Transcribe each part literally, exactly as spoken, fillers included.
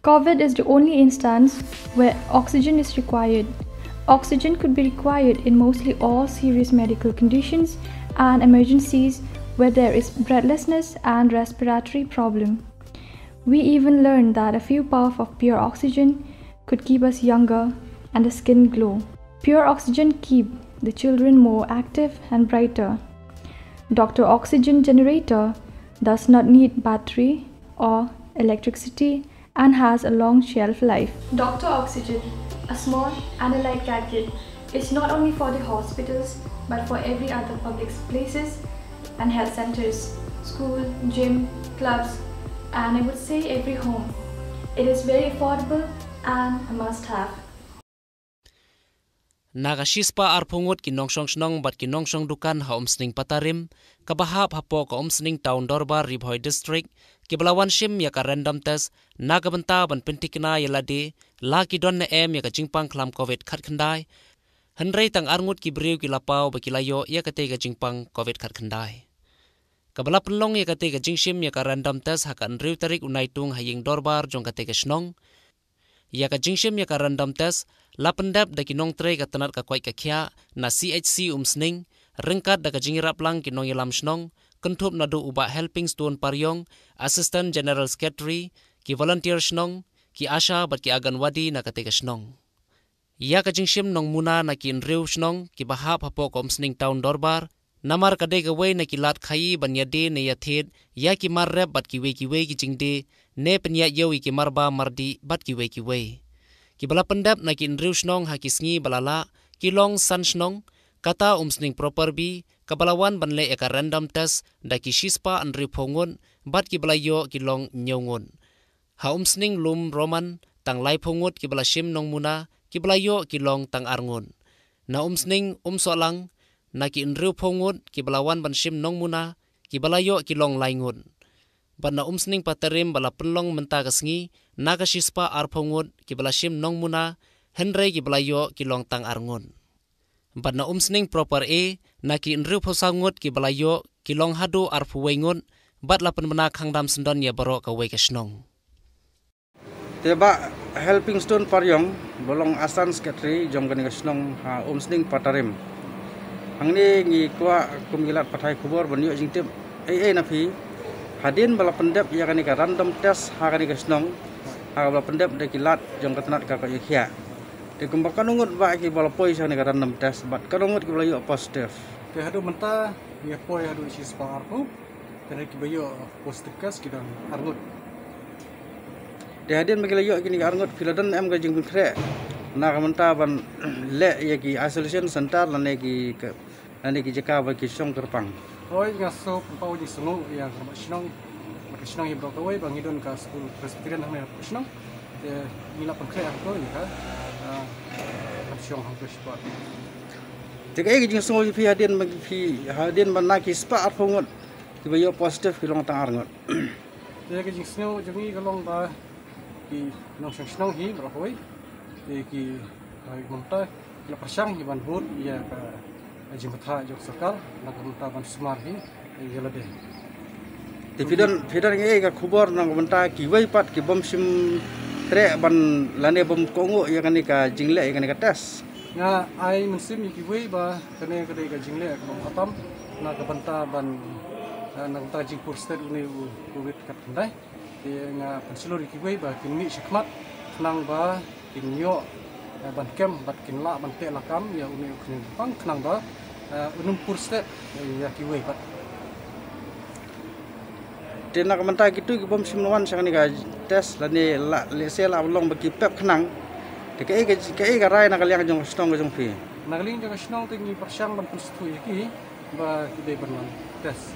COVID is the only instance where oxygen is required. Oxygen could be required in mostly all serious medical conditions and emergencies where there is breathlessness and respiratory problem. We even learned that a few puffs of pure oxygen could keep us younger and the skin glow. Pure oxygen keep the children more active and brighter. Doctor Oxygen generator does not need battery or electricity and has a long shelf life. Doctor Oxygen, a small and a light gadget, is not only for the hospitals but for every other public places and health centers, school, gym, clubs, and I would say every home. It is very affordable and a must have. Na ka shispah arphew ngut ki nongshong shnong bad ki nongshong dukan ha Umsning Patarim, kaba hap hapoh ka Umsning Town Dorbar Ri Bhoi District, kiba la wan shim ïa ka random test na ka bynta ban pynthikna ïa lade la ki don ne em ïa ka jingpang khlam COVID khatkhyndai. Hynrei tang arngut ki briew ki la paw ba ki la ïoh ïa katei ka jingpang COVID khatkhyndai. Kaba la pynlong ïa katei ka jingshim ïa ka random test ha ka hynriew tarik u Naitung ha ïing dorbar jong katei ka shnong. Ïa ka jingshim ïa ka random test la pyndep da ki nongtrei ka tnat ka koit ka khiah na CHC Umsning, ryngkat da ka jingïarap lang ki nongïalam shnong, kynthup naduh u Bah Helping Stone Pariong, Assistant General Secretary, ki volunteer shnong, ki ASHA bad ki Anganwadi na katei ka shnong. Ïa ka jingshim nongmuna na ki hynriew shnong kiba hap hapoh ka Umsning Town Dorbar, namar ka dei kawei na ki lad khaïi ban ïadie ne ïathied ïa ki mar rep bad kiwei kiwei ki jingdie, ne pynïaid ïew ïa ki mar bam mar dih bad kiwei kiwei. Kiba la pyndep na ki hynriew shnong ha ki sngi ba la lah ki long san shnong, kata Umsning Proper B, kaba la wan ban leh ïa ka random test da ki shispah hynriewphew ngut, bad kiba la ïoh ki long hynñiew ngut. Ha Umsning Lum Roman, tang laiphew ngut kiba la shim nongmuna, kiba la ïoh ki long tang ar ngut. Na Umsning Umsohlang, na ki hynriewphew ngut kiba la wan ban shim nongmuna, kiba la ïoh ki long lai ngut. Bad na Umsning Patarim ba la pynlong mynta ka sngi, na ka shispah arphew ngut kiba la shim nongmuna, hynrei kiba la ïoh ki long tang ar ngut. Bad na Umsning Proper A, na ki hynriewphew saw ngut kiba la ïoh ki long haduh arphew wei ngut, bad la pynbna khang dam syndon ïa baroh kawei ka shnong. Te Bah Helping Stone Pariong, ba long Assistant Secretary jong kane ka shnong ha Umsning Patarim. Hangne ngi kwah kum ki lad pathai khubor ban ïoh jingtip ei ei na phi. Hadien ba la pyndep ïa kane ka random test ha kane ka shnong, ha kaba la pyndep da ki lad jong ka tnat ka koit ka khiah, te kumba katno ngut bah kiba la poi sha kane ka random test bad katno ngut kiba la ïoh positive? Te haduh mynta ngi poi haduh shispah arphew. Te kiba ïoh positive case ki don ar ngut. Te hadien ba ki la ïoh kine ki ar ngut, phi la don em ka jingpynkhreh na ka bynta ban leh ïa ki isolation center lane ki ka, lane ki jaka ba ki shong kyrpang? Hooid, nga sngewbha, pynpaw jingsngew ïa ka shnong, ka shnong hi baroh kawei ba ngi don ka skul Presbyterian hangne ha ka shnong. Te ngi la pynkhreh ha ka, ïa ka, ah, ka shong ha ka spot. Te kaei ka jingsngew jong phi hadien ba phi, hadien ba na ki spah arphew ngut kiba ïoh positive ki long tang ar ngut? Te ka jingsngew jong ngi ka long ba ki nongshong shnong hi baroh kawei, te ki, ah, mynta ki la pyrshang hi ban bud ïa ka jingbatai jong sorkar na ka bynta ban sumar hi ïa lade. Te phi don, phi don ei ei ka khubor na ka bynta kiwei pat ki bym shym treh ban lane bym kohnguh ïa kane ka jingleh ïa kane ka test? Nga ai mynsiem ïa kiwei ba kane ka dei ka jingleh kaba khattam na ka bynta ban, eh, na ka bynta ka jingpur stet une u Covid khatkhyndai. Te nga pynshlur ïa kiwei ba kin mih shakhmat khnang ba kin ïoh, eh, ban kem bad kin lah ban teh lakam ïa une u khñiang jingpang khnang ba, eh, un ym pur stet, eh, ïa kiwei pat. Te na ka bynta kito ki bym shym wan sha kane ka test lane la, lehse la long ba ki pep khnang, te kaei ka, kaei ka rai na ka liang jong ka shnong ka jong phi? Na ka liang jong ka shnong te ngi pyrshang ban pynsngewthuh ïa ki ba ki dei ban wan test.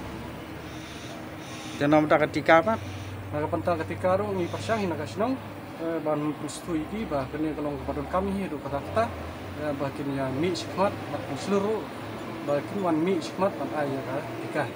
Te na ka bynta ka tika pat? Na ka bynta ka tika ruh ngi pyrshang hi na ka shnong, eh, ban pynsngewthuh ïa ki ba kane ka long kaba donkam hi haduh katta katta, eh, ba kin ïa mih shakhmat, bad pynshlur ruh ba kin wan mih shakhmat ban ai ïa ka tika.